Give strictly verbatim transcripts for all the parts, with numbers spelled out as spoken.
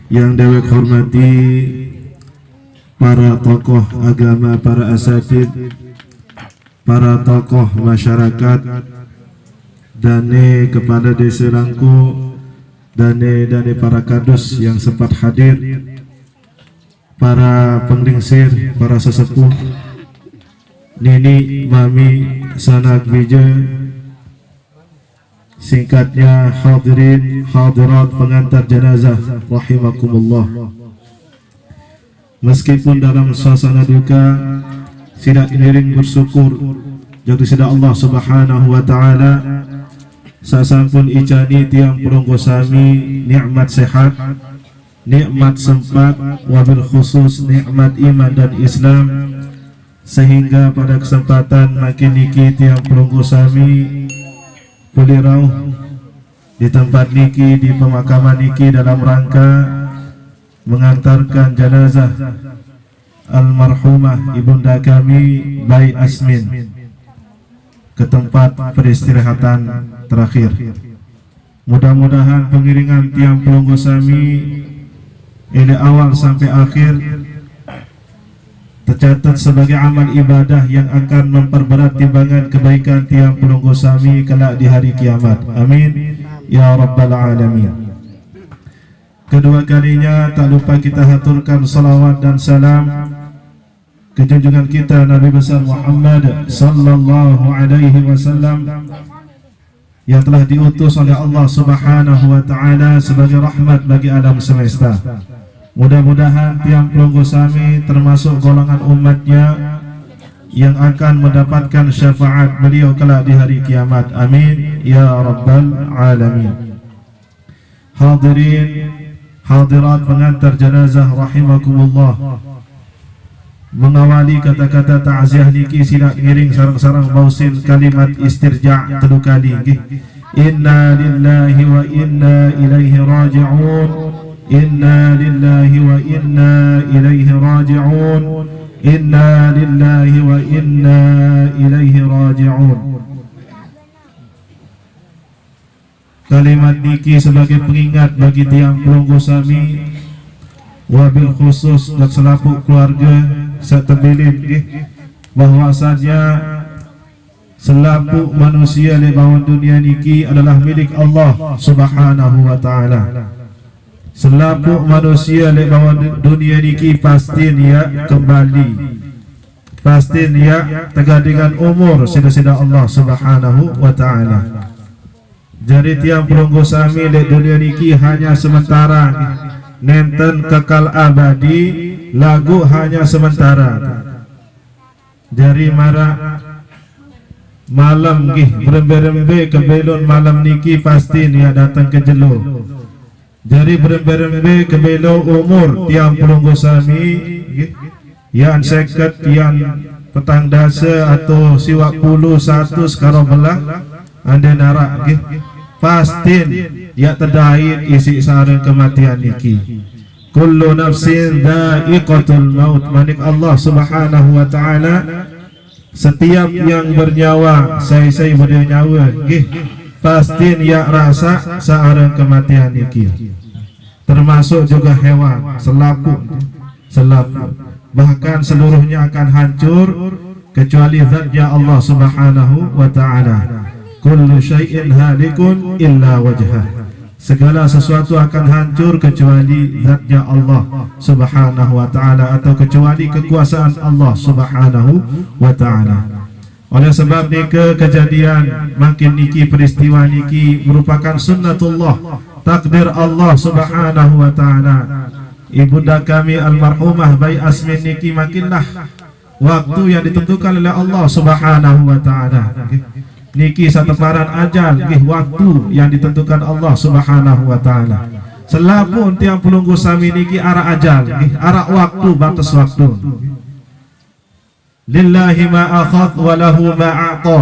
Yang dewek hormati para tokoh agama, para asatid, para tokoh masyarakat, dane kepala desa Langku, dane, dane para kadus yang sempat hadir, para penglingsir, para sesepuh, nini, mami, sanak, bija, singkatnya hadirin, hadirat pengantar jenazah rahimakumullah. Meskipun dalam suasana duka, sida ngiring bersyukur jagi sida Allah Subhanahu wa Ta'ala, sasampun icani tiang pelungguh sami nikmat sehat, nikmat sempat, wabil khusus nikmat iman dan Islam, sehingga pada kesempatan mangkin niki tiang pelungguh sami pulih rauh di tempat niki, di pemakaman niki, dalam rangka mengantarkan jenazah almarhumah ibunda kami, Bai Asmin, ke tempat peristirahatan terakhir. Mudah-mudahan pengiringan tiang pelungguh sami, dari awal sampai akhir, tercatat sebagai amal ibadah yang akan memperberat timbangan kebaikan tiang pelungguh sami kelak di hari kiamat. Amin ya rabbal alamin. Kedua kalinya, tak lupa kita haturkan salawat dan salam ke junjungan kita Nabi besar Muhammad sallallahu alaihi wasallam, yang telah diutus oleh Allah Subhanahu wa Ta'ala sebagai rahmat bagi alam semesta. Mudah-mudahan tiang pelungguh sami termasuk golongan umatnya yang akan mendapatkan syafaat beliau kelak di hari kiamat. Amin ya rabbal alamin. Hadirin, hadirat pengantar jenazah rahimakumullah. Mengawali kata-kata takziah niki, sida ngiring sareng-sareng bausin kalimat istirja telu kali, nggih. Inna lillahi wa inna ilaihi raji'un. Inna lillahi wa inna ilaihi raji'un. Inna lillahi wa inna ilaihi raji'un. Kalimat niki sebagai pengingat bagi tiang pelungguh sami, wabil khusus dan selapuq keluarga satembilin, nggih, bahwasanya selapuq manusia leq bawon dunia niki adalah milik Allah Subhanahu wa Ta'ala. Selapuq manusia leq bawon du-, dunia niki pastin yaq kembali. Pastin yaq tegadingan umur side-side Allah Subhanahu wa Ta'ala. Jari tiang pelungguh sami leq dunia niki hanya sementara, nenten kekal abadi, laguq hanya sementara. Jari maraq malem nggih, berembe-rembe kebelon malem niki pastin yaq dateng ke jelo. Jari berembe-rembe kebelo umur tiang pelungguh sami, nggih, yan seket, yan petang dase, atau siwaq pulu, satus, karo belah, ande naraq, nggih. Pastin yaq tedait isiq sareng kematian niki. Kullu nafsin dha'iqatul maut, manik Allah Subhanahu wa Ta'ala. Setiap yang bernyawa, sai-sai bernyawa, nggih, pastin yaq rasaq sareng kematian niki. Termasuk juga hewan, selapuq, selapuq. Bahkan seluruhnya akan hancur kecuali zatnya Allah Subhanahu wa Ta'ala. Kullu syai'in halikun illa wajhah. Segala sesuatu akan hancur kecuali zatnya Allah Subhanahu wa Ta'ala, atau kecuali kekuasaan Allah Subhanahu wa Ta'ala. Oleh sebab nike, kejadian mangkin niki, peristiwa niki merupakan sunnatullah, takdir Allah Subhanahu wa Ta'ala. Ibunda kami almarhumah Bai Asmin niki mangkinlah waktu yang ditentukan oleh Allah Subhanahu wa Ta'ala. Nggih. Niki sateparan ajal, nggih, waktu yang ditentukan Allah Subhanahu wa Ta'ala. Selapuq tiang pelungguh sami niki araq ajal, nggih, araq waktu, bates waktu. Lillahi ma akhadh wa lahu ma a'ta.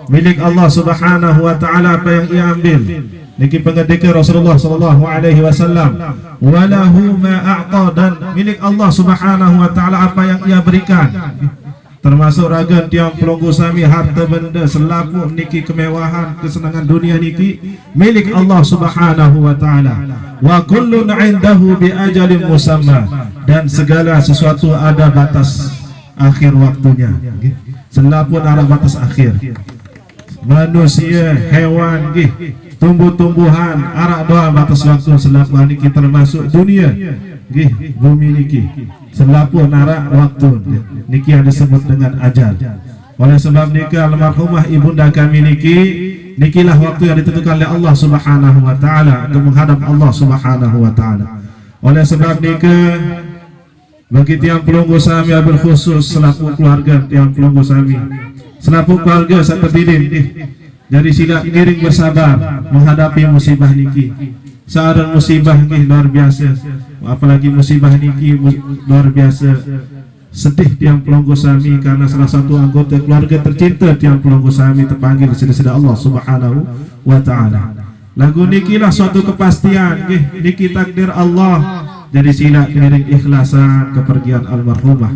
Milik Allah Subhanahu wa Ta'ala apa yang Ia ambil. Niki pengendika Rasulullah sallallahu alaihi wasallam, "Walahu ma a'ta," dan milik Allah Subhanahu wa taala apa yang ia berikan. Termasuk raga tiang pelunggu sami, harta benda, selapuh niki kemewahan, kesenangan dunia niki milik Allah Subhanahu wa taala. "Wa kullun indahu bi ajalin musamma," dan segala sesuatu ada batas akhir waktunya. Selapuh arah batas akhir. Manusia, hewan, nggih, tumbuh-tumbuhan, arah doa batas waktu selapuh niki, termasuk dunia, nggih, bumi niki. Selapuh arah waktu niki yang disebut dengan ajal. Oleh sebab nika, almarhumah ibunda kami niki, nikilah waktu yang ditentukan oleh Allah Subhanahu wa taala untuk menghadap Allah Subhanahu wa taala. Oleh sebab nika, bagi tiang pelunggu sami, wabil khusus selapuh keluarga tiang pelunggu sami, selapuh keluarga satu bilin nggih. Jadi sila ngiring bersabar menghadapi musibah niki. Searan musibah nggih luar biasa. Apalagi musibah niki mu-, luar biasa sedih tiang pelunggu sami karena salah satu anggota keluarga tercinta tiang pelunggu sami terpanggil sida-sida Allah Subhanahu wa taala. Lagu nikilah suatu kepastian nggih, niki takdir Allah. Jadi sila ngiring ikhlasan kepergian almarhumah.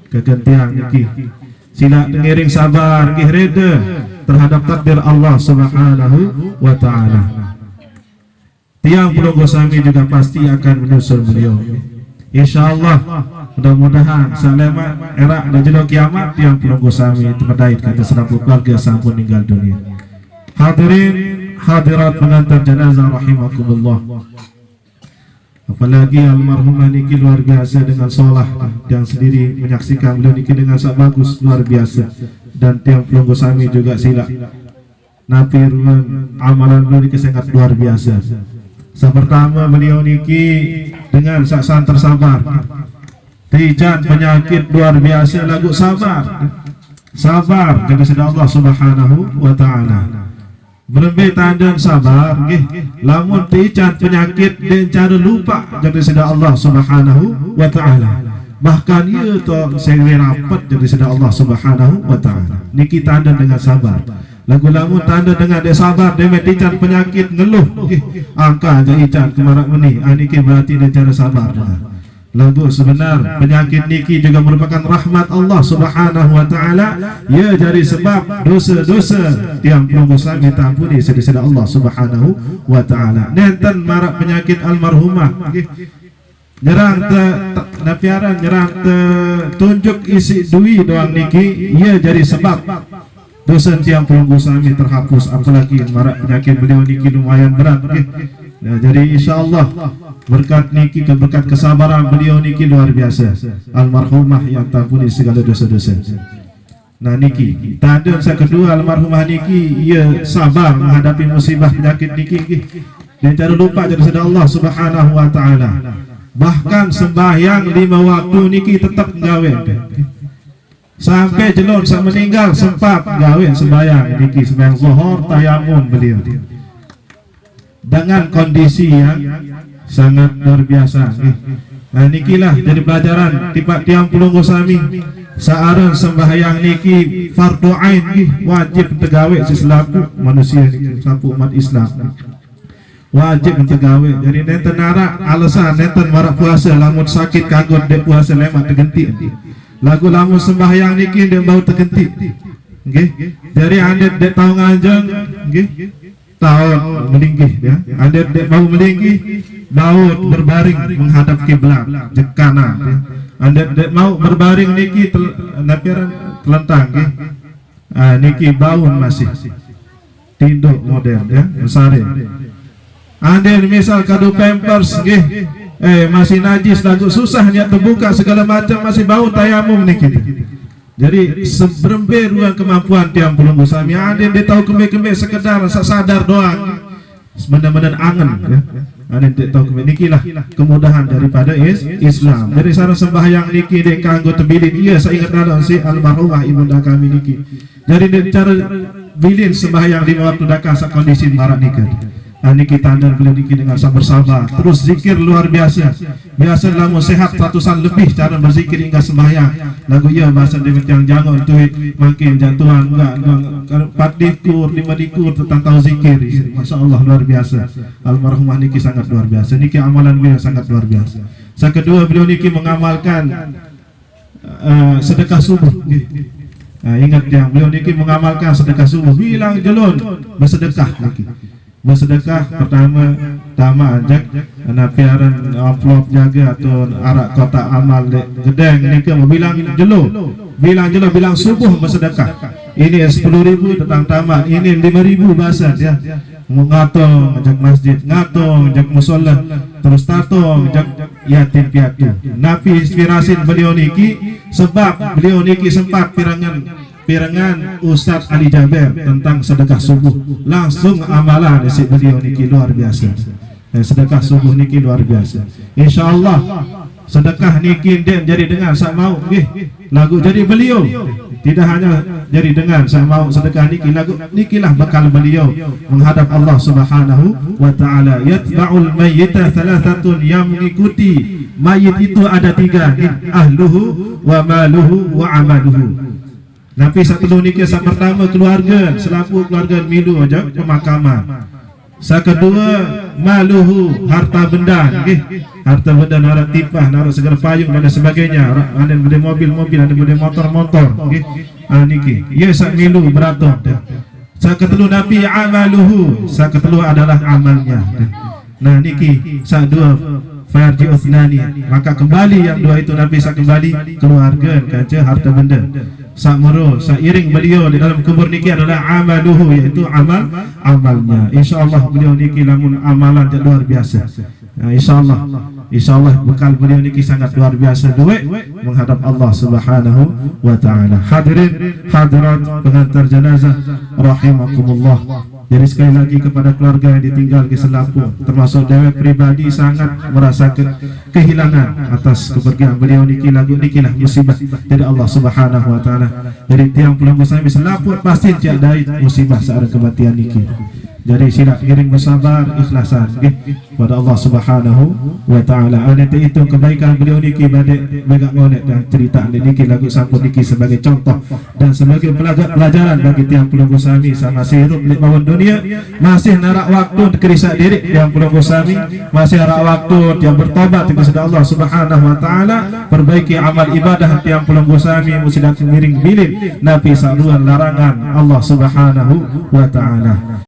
Kekentiang niki. Sila ngiring sabar nggih, reda terhadap takdir Allah Subhanahu wa taala. Tiang pelunggu sami juga pasti akan menyusul beliau. Insyaallah, mudah-mudahan salama erak dan jelo kiamat tiang pelunggu sami tepedait kata selapuh keluarga sampun ninggal dunia. Hadirin hadirat pengantar jenazah rahimakumullah. Apalagi almarhumah niki luar biasa dengan solah, yang sendiri menyaksikan beliau niki dengan sangat bagus, luar biasa. Dan tiang pelunggu sami juga sila napi ruan amalan beliau niki sangat luar biasa. Sa pertama, beliau niki dengan sak santer sabar. Tijan penyakit luar biasa lagu sabar. Sabar jaga sida Allah Subhanahu wa taala. Berembe tanda sabar nggih. Lamun tijan penyakit dan cara lupa jaga sida Allah Subhanahu wa taala. Bahkan ia tu sehingga rapat jaga sida Allah Subhanahu wa taala. Niki tanda dengan sabar. Lagu lamun tanda dengan dia sabar, dia meh tijan penyakit ngeluh nggih. Angka aja ijan kemarak meni. Ah, niki berarti dia cara sabar dengan. Lagu sebenar, penyakit niki juga merupakan rahmat Allah Subhanahu wa taala. Ia jadi sebab dosa-dosa tiang pelunggu sami tampuni sida-sida Allah Subhanahu wa taala. Nenten marak penyakit almarhumah nggih. Nyerang te, te napiaran, nyerang te tunjuk isi dui doang niki, ia jadi sebab dosa tiang pelunggu sami terhapus, apalagi marak penyakit beliau niki lumayan berat nggih. Nah, jadi insyaallah berkat niki, ke berkat kesabaran beliau niki luar biasa. Almarhumah yang tampuni segala dosa-dosa. Nah niki, tanda yang kedua almarhumah niki ia sabar menghadapi musibah penyakit niki nggih. Dan cara lupa jaga sida Allah Subhanahu wa taala. Bahkan sembahyang lima waktu niki tetap gawe. Sampai jelon sak meninggal sempat gawe sembahyang niki, sembahyang zuhur tayamum beliau. Dengan kondisi yang sangat luar biasa nggih. Nah, nikilah jadi pelajaran tipat tiang pelunggu sami. Searan sembahyang niki fardu ain nggih, wajib tegawe seselaku manusia niki, selaku umat Islam. Wajib tegawe. Jadi nenten narak alasan nenten marak puasa, lamun sakit kanggo dek puasa lemak tegenti. Lagu lamun sembahyang niki dek bau tegenti. Nggih. Jadi andet dek tau nganjeng nggih. Taun melinggih ya. Andet dek bau melinggih, bau berbaring menghadap kiblat, jekana ya. Andet dek mau berbaring niki tel, napiaran telentang nggih. Ah, niki baun masih tinduk model ya, mesare. Andet misal kadu pampers nggih. Eh, masih najis lagu susah niat terbuka segala macam masih bau tayamum niki. Jadi seberembe ruang kemampuan tiang pelunggu sami. Andet dek tau kembe-kembe sekedar sa-, sadar doang. Benar-benar angen ya. Andet dek tau kembe nikilah kemudahan daripada is, Islam. Jadi searan sembahyang niki dek kanggo tebilin ia seingat dalam si almarhumah ibunda kami niki. Jadi dek cara bilin sembahyang lima waktu dakah sak kondisi marak nika. Ah, niki tanda beliau niki dengan sabar-sabar. Terus zikir luar biasa. Biasa lamun sehat seratusan lebih cara berzikir hingga sembahyang. Lagu ia bahasa dengan tiang jangok tu makin jatuhan enggak, enggak empat likur, lima likur tentang tahu zikir. Masya Allah, luar biasa. Almarhumah niki sangat luar biasa. Niki amalan beliau sangat luar biasa. Sekedua beliau niki mengamalkan uh, sedekah subuh. Uh, ingat yang beliau niki mengamalkan sedekah subuh. Bilang jelun bersedekah niki. Bersedekah pertama tama ajak napi aran amplop jaga atau arak kotak amal dek gedeng niki bilang jelo. Bilang jelo bilang subuh bersedekah. Ini sepuluh ribu tentang tamat, ini lima ribu bahasa dia. Ngatong jak masjid, ngatong jak musola, terus tatong jak yatim piatu. Napi inspirasi beliau niki sebab beliau niki sempat pirangan pirangan Ustaz Ali Jaber tentang sedekah subuh. Langsung amalan si beliau niki luar biasa. Eh, sedekah subuh niki luar biasa. Insya Allah sedekah niki ndak jadi dengan sak mau nggih. Lagu jadi beliau tidak hanya jadi dengan sak mau sedekah niki, lagu nikilah bekal beliau menghadap Allah Subhanahu wa taala. Yatba'ul mayyita thalathatun, yang mengikuti mayit itu ada tiga nggih. Ahluhu wa maluhu wa amaluhu. Napi sak telu niki sak pertama keluarga, selaku keluarga milu aja pemakaman. Sak kedua maluhu harta benda nggih. Harta benda narak tipah, narak segala payung dan sebagainya. Ada beli mobil-mobil, ada beli motor-motor nggih. Ah niki. Ia sak milu beratok. Sak ketelu napi amaluhu, sak ketelu adalah amalnya. Nah niki sak dua farji usnani, maka kembali yang dua itu napi sak kembali keluarga kaca harta benda. Sak mero, sak iring beliau di dalam kubur niki adalah amaluhu, yaitu amal amalnya. Insya Allah beliau niki lamun amalan yang luar biasa. Nah, insya Allah, insya Allah bekal beliau niki sangat luar biasa duit menghadap Allah Subhanahu wa taala. Hadirin hadirat pengantar jenazah rahimakumullah. Jadi sekali lagi kepada keluarga yang ditinggal di Selapu, termasuk dewek pribadi sangat merasa ke, kehilangan atas kepergian beliau niki, lagu nikilah musibah dari Allah Subhanahu wa taala. Jadi tiang pelunggu sami Selapu pasti tiada musibah seorang kematian niki. Jadi sila kiring bersabar ikhlasan nggih pada Allah Subhanahu wa taala. Ada itu kebaikan beliau niki badai begak ngonek dan cerita niki lagu sampun niki sebagai contoh dan sebagai pelajar pelajaran bagi tiang pelunggu sami sama hidup di bawah dunia, masih narak waktu dikerisak diri tiang pelunggu sami, masih narak waktu tiang bertobat kepada Allah Subhanahu wa taala, perbaiki amal ibadah tiang pelunggu sami, musyidat ngiring bilin napi saluan larangan Allah Subhanahu wa taala.